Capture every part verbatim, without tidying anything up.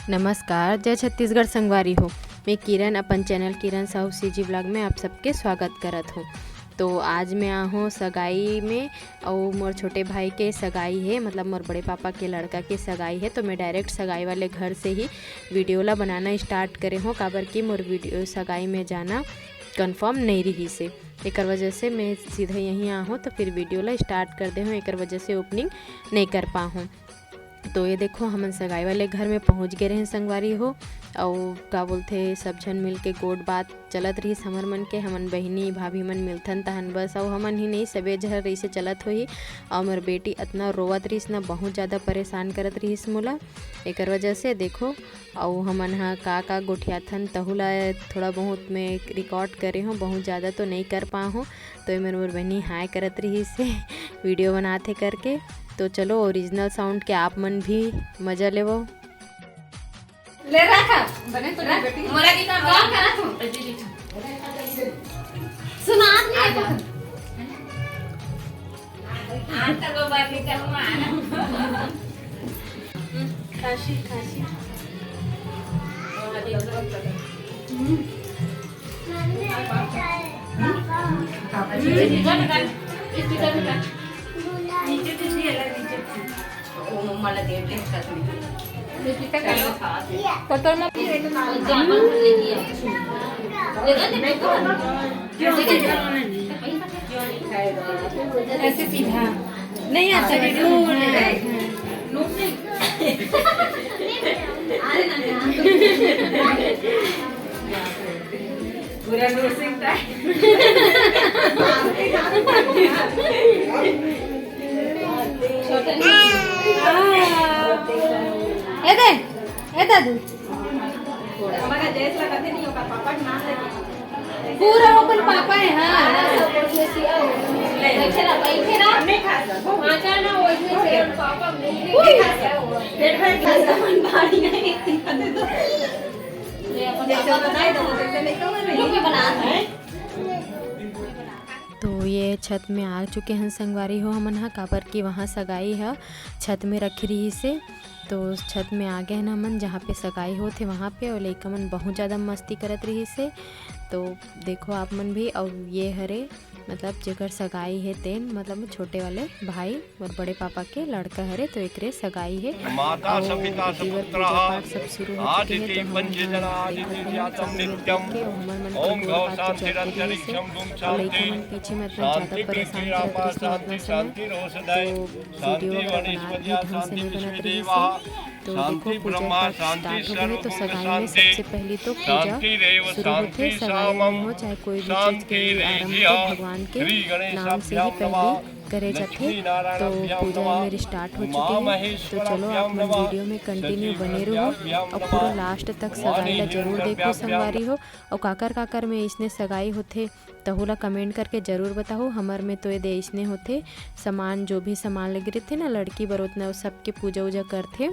नमस्कार, जय छत्तीसगढ़ संगवारी हो। मैं किरण, अपन चैनल किरण साहू सीजी ब्लॉग में आप सबके स्वागत करत हूँ। तो आज मैं आहूँ सगाई में, अउ मोर छोटे भाई के सगाई है, मतलब मोर बड़े पापा के लड़का के सगाई है। तो मैं डायरेक्ट सगाई वाले घर से ही वीडियो ला बनाना स्टार्ट करे हूँ, काबर कि मोर वीडियो सगाई में जाना कन्फर्म नहीं रहिस हे। एकर वजह से मैं सीधा यहीं आहूँ, तो फिर वीडियो ला स्टार्ट कर दे हूँ, एकर वजह से ओपनिंग नहीं कर पाहूँ। तो ये देखो, हमन सगाई वाले घर में पहुँच गए रहें संगवारी हो। अउ का बोलथे, सब झन मिल के गोठ बात चलत रहिस हमर मन के, हमन बहिनी भाभी मन मिलथन तहन बस, अउ हमन ही नहीं, सबे झन रहिसे चलत होही। अउ मोर बेटी अतना रोवत रहिस ना, बहुत ज़्यादा परेशान करत रहिस मोला। एकर वजह से देखो, अउ हमन ह का का गोठियाथन, तहू ला थोड़ा बहुत मैं रिकॉर्ड करे हूँ, बहुत ज़्यादा तो नहीं कर पाए हूँ। तो एमन मोर बहिनी हाय करत रहिस हे वीडियो बनात हे करके। तो चलो, ओरिजिनल साउंड के आप मन भी मजा लेवो। ले रखा। बने तो रख। बेटी। मोला की का बात करा तू? सुनात नहीं है। आज तक वो बात नहीं करूँगा। खांसी, खांसी। नीचे से नहीं, अलग नीचे से। वो मम्मा ला दे दे, साथ में। तो तो ना, ऐसे सीधा नहीं आता है। पूरा नोसिंग टाइम। ए दे, ए दादू। हमारा जैसा कथे नहीं होगा, पापा के नाम लेके। पूरा अपन पापा है, हाँ। बैठे रहा, बैठे रहा। नहीं खा सर, वो हाँ, जाना, वो इसमें से पापा मिल गए। पेट भर खा सर, मन भारी नहीं, इतनी खाते तो। ये अपन जैसे पापा बताए तो वो जैसे नहीं खाओगे, नहीं। रुक, मैं बनाती हूँ। तो ये छत में आ चुके हैं संगवारी हो हमन ह, काबर कि वहाँ सगाई ह छत में रखे रहिस हे। तो छत में आ गए हैं हमन, जहाँ पे सगाई होत हे वहाँ पे, और लइका मन बहुत ज़्यादा मस्ती करत रहिस हे। तो देखो आप मन भी, और ये हरे मतलब जेकर सगाई हे तेन, मतलब छोटे वाले भाई और बड़े पापा के लड़का हरे, तो एकरे सगाई हे। माता अउ सपिता एती बर सपुत्रः पूजा पाठ सब शुरू हो चुके हे, आदिति तो हमन पंचजनादिति ह जातं नित्यं। के हमर मन के ओम गोड़ गौ पाद के शांति चढ़ते रहिस हे। अंतरिक्षम गुम अउ लइका शांति मन पीछे में इतना ज्यादा शांति परेशान करत रहिस हे, शांति उतना समय शांति रोषधय तो वीडियो शांति वगैरह बनात भी वनस्पति ढंग से शांति नहीं बनत रहिस हे। तो देखो, पूजा पाठ स्टार्ट हो गए, तो सगाई में सबसे पहली तो पूजा शुरू होथे। सगाई में हो चाहे कोई भी चीज के आरंभ हो, भगवान के नाम से ही पहली करे जाथे। तो पूजा मेरी स्टार्ट हो चुकी है, तो चलो आप मन वीडियो में कंटिन्यू बने रहो और पूरा लास्ट तक सगाई ला जरूर देखो संगवारी हो। और काकर काकर में इसने सगाई होथे, तहू ला कमेंट करके जरूर बताहू। हमर में तो ये दे इसने होथे, सामान, जो भी सामान लगे रहिथे ना लड़की बर, ओतना सबके पूजा उजा करथे,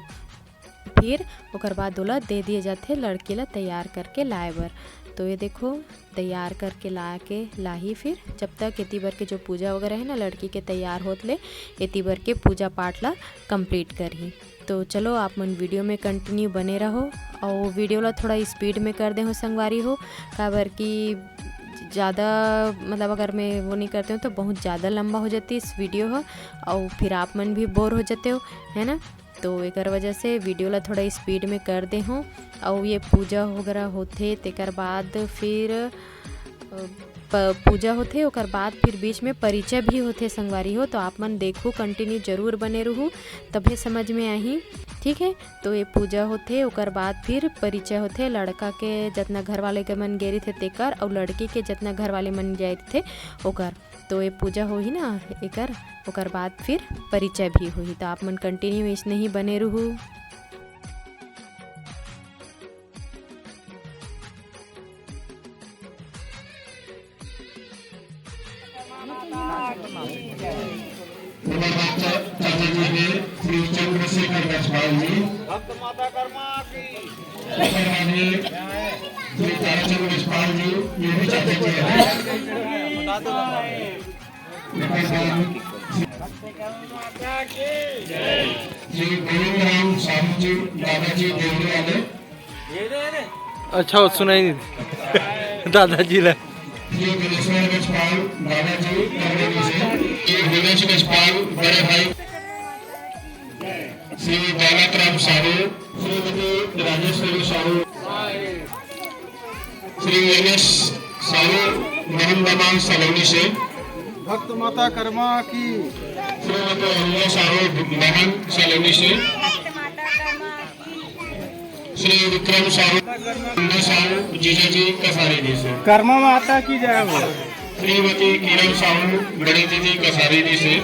फिर ओकर बाद ओला दे दिए जाथे लड़की ला तैयार करके लाए बर। तो ये देखो, तैयार करके ला के लाही, फिर जब तक एती बर के जो पूजा वगैरह है ना लड़की के तैयार होत ले, एती बर के पूजा पाठ ला कंप्लीट करही। तो चलो आप मन वीडियो में कंटिन्यू बने रहो, और वीडियो ला थोड़ा स्पीड में कर दे हो संगवारी हो, काबर कि ज़्यादा मतलब अगर मैं वो नहीं करती हूँ तो बहुत ज़्यादा लंबा हो जाती इस वीडियो ह, और फिर आप मन भी बोर हो जाते हो, है ना। तो एकर वजह से वीडियो ला थोड़ा स्पीड में कर दे हूँ। और ये पूजा वगैरह होथे, तेकर बाद फिर अ, प-, पूजा होथे, ओकर बाद फिर बीच में परिचय भी होथे संगवारी हो। तो आप मन देखो, कंटिन्यू जरूर बने रहू, तभे समझ में आही। ठीक है, तो ये पूजा होथे, ओकर बाद फिर परिचय होथे लड़का के, जतना घर वाले के मन गे रहिथे तेकर, और लड़की के जतना घर वाले मन गे रहिथे ओकर। तो ये पूजा होही ना एकर, ओकर बाद फिर परिचय भी होही। तो आप मन कंटिन्यू इसने ही बने रहू। चाचा जी हैं श्री चंद्रशेखर रजपाल जी। भक्त माता कर्मा की। श्री ताराचंद रजपाल जी, ये भी चाचा जी हैं। श्री गोविंद राम साहू जी, दादाजी देवरी वाले। अच्छा, वो सुनाई नहीं दादाजी ला। श्री दिनेश्वर गजपाल, दादाजी, दादाजी से। श्री दिनेश गजपाल, बड़े भाई। श्री दौलत राम साहू, श्रीमती राजेश्वरी साहू, श्री एन एस साहू, मोहन दमाल सलोनी से। भक्त माता कर्मा की। श्रीमती अम्मा साहू, मोहन सलोनी से। श्री विक्रम साहू, अम्मा साहू, जीजा जी कसारी जी से। कर्मा माता की जय हो। श्रीमती किरण साहू, बड़ी दीदी कसारी जी से।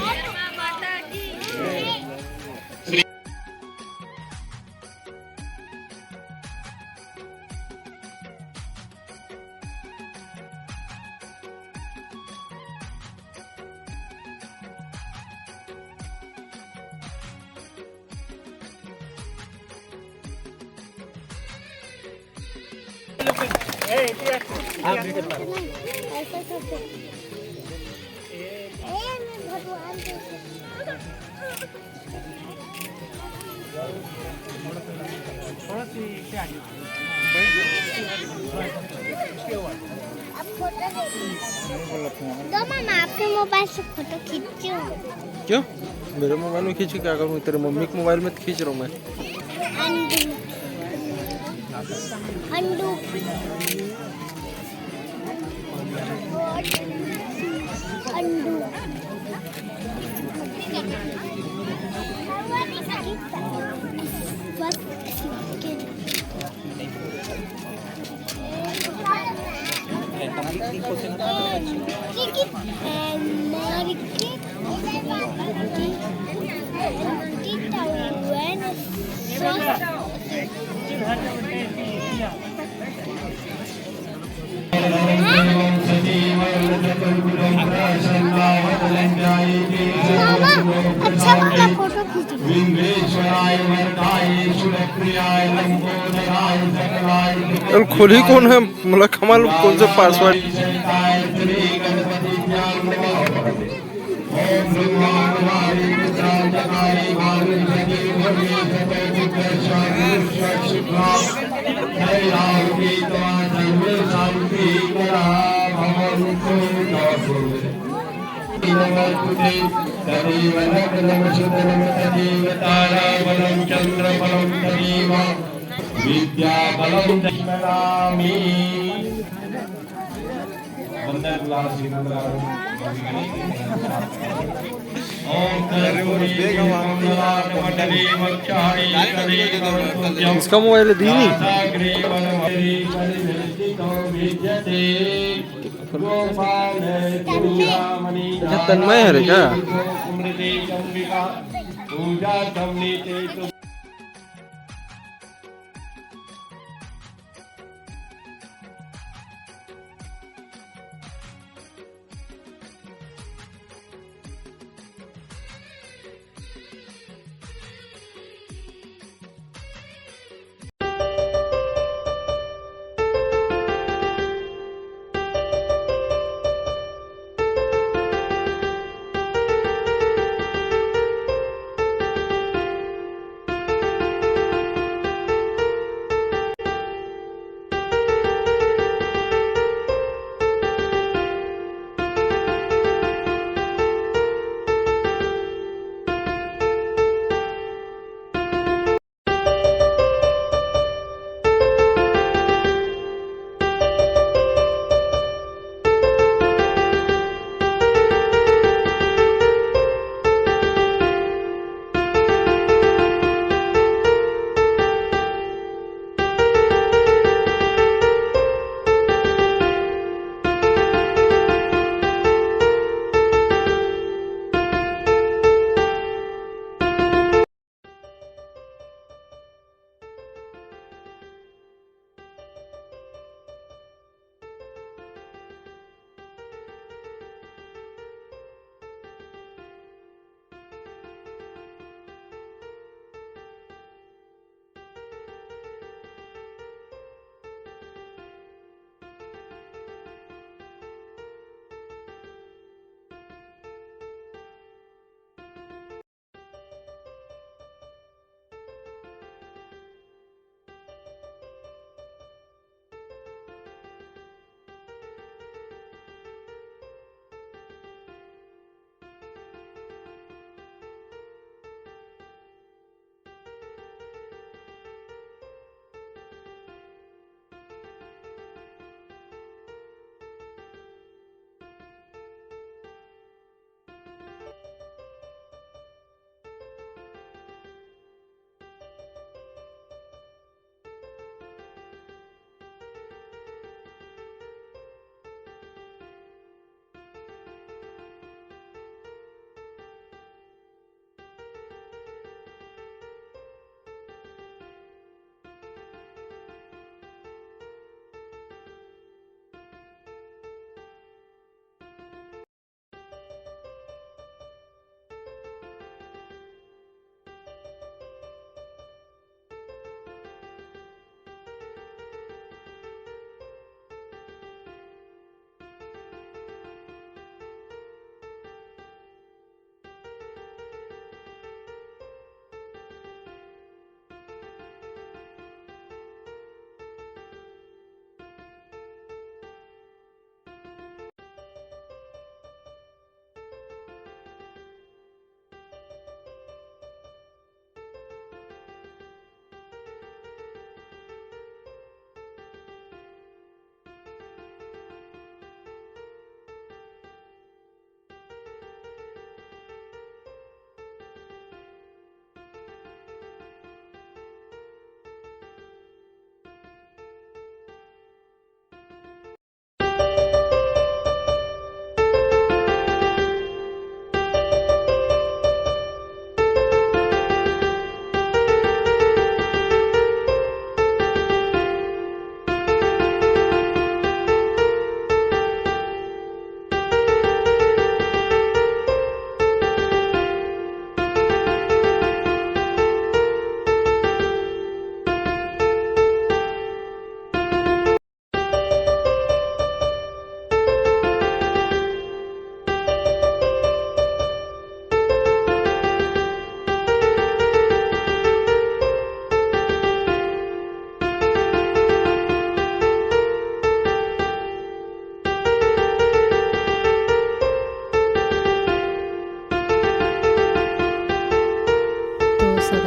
अब फोटो दे दो। दो मामा, आपके मोबाइल से फोटो खींचो। क्यों? मेरे मोबाइल में खींच के क्या करूँ? तेरे मम्मी के मोबाइल में तो खींच रहा हूँ मैं। अंडू। अंडू। अंडू। मामा, अच्छा वाला फोटो खींच। चल, खोली कौन है? मोला कमाल कौन सा पासवर्ड? नमस्तुते तदेव नग्नमशुद्धनम तदेव ताराबलं चन्द्रबलं तदेव विद्याबलं दक्षिणामि। वन्दे कुलाल श्रीमन्नारायण। ओम कर्पूरी कमलाटमटरे वक्षाणि करे कमलपुञ्जं इसका मोबाइल है, दी नहीं। नासाग्रे वनमहरी परिवेष्टितो विद्यते। गोपाल चूड़ामणि अच्छा, तन्मय है रे क्या? स्मृति चंडिका पूजा सम्मिते।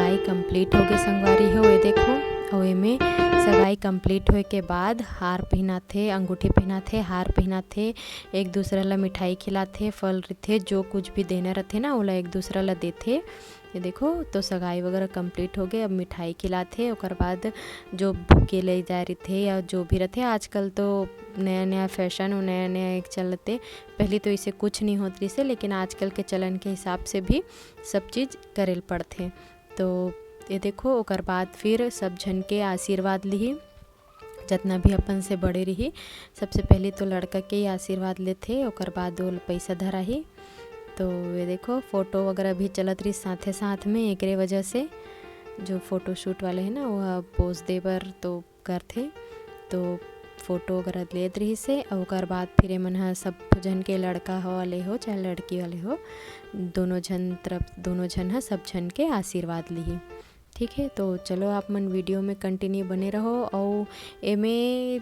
सगाई complete हो गए संगवारी हो, ये देखो। अउ एमे सगाई complete होए के बाद हार पहिनाथे, अंगूठी पहिनाथे, हार पहिनाथे, एक दूसरा ला मिठाई खिलाथे, फल रथे, जो कुछ भी देना रथे ना, ओला एक दूसरा ला देथे। ये देखो, तो सगाई वगैरह complete हो गए, अब मिठाई खिलाथे। ओकर बाद जो बुके ले जाए रथे या जो भी रथे, आजकल तो नया नया fashion और नया नया एक चलते, पहले तो इसे कुछ नहीं होत रहिसे, लेकिन आजकल के चलन के हिसाब से भी सब चीज़ करे ल पड़थे। तो ये देखो, ओकर बाद फिर सब झन के आशीर्वाद लिही, जतना भी अपन से बड़े रही, सबसे पहले तो लड़का के ही आशीर्वाद लेथे, ओकर बाद ओला पैसा धराही। तो ये देखो, photo वगैरह भी चलत रही साथे साथ में, एकरे वजह से जो photoshoot वाले हैं ना, वो pose दे बर तो करथे। तो photo वगैरह लेत रहिसे, अउ ओकर बाद फिर एमन ह सब झन के, लड़का हो वाले हो चाहे लड़की वाले हो, दोनों झन तरफ, दोनों झन ह सब झन के आशीर्वाद लिही। ठीक है, तो चलो आप मन video में continue बने रहो। अउ एमे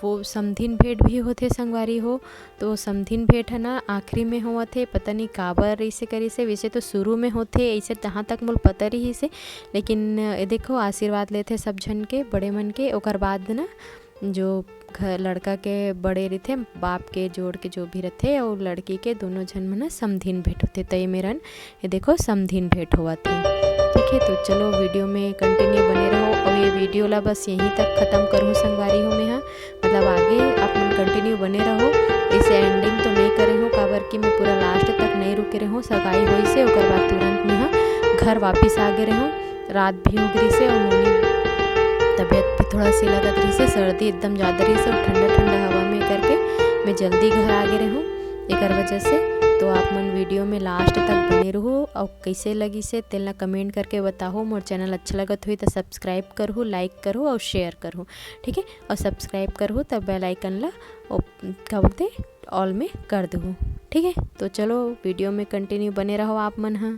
वो समधिन भेंट भी होथे संगवारी हो, तो समधिन भेंट है ना आखिरी में होवत हे, पता नहीं काबर इसे करिसे। वैसे तो शुरू में होथे, इसे जहाँ तक मोल पता रहिसे, लेकिन ये देखो आशीर्वाद लेथे सब झन के, बड़े मन के। ओकर बाद ना जो घर लड़का के बड़े रहिथे, बाप के जोड़ के जो भी रथे, अउ लड़की के, दोनों झन मन ह समधिन भेंट होथे। त ये मेरन ये देखो समधिन भेंट होवत हे। ठीक है, तो चलो video में continue बने रहो। अउ ये video ला बस यहीं तक खत्म करूँ संगवारी हो मैं ह, मतलब आगे आप मन continue बने रहो। इसे ending तो नहीं करे हूँ, काबर कि मैं पूरा last तक नहीं रुके रहूँ। सगाई होइसे, ओकर बाद तुरंत मैं ह घर वापिस आ गे रहूँ। रात भी हो गे रहिसे अउ मोनी तबीयत भी थोड़ा सी लगत रहिसे, सर्दी एकदम ज़्यादा रहिसे अउ ठंडा ठंडा हवा में करके मैं जल्दी घर आ गे रहूँ एकर वजह से। तो आप मन video में last तक बने रहो अउ कैसे लगिसे तेला comment करके बताओ। मोर channel अच्छा लगत होही तो subscribe करहु, like करहु अउ share करहु, ठीक है। अउ subscribe करहु तब bell icon ला ओ-, का बोलते, all में कर दहु, ठीक है। तो चलो video में continue बने रहो आप मन ह।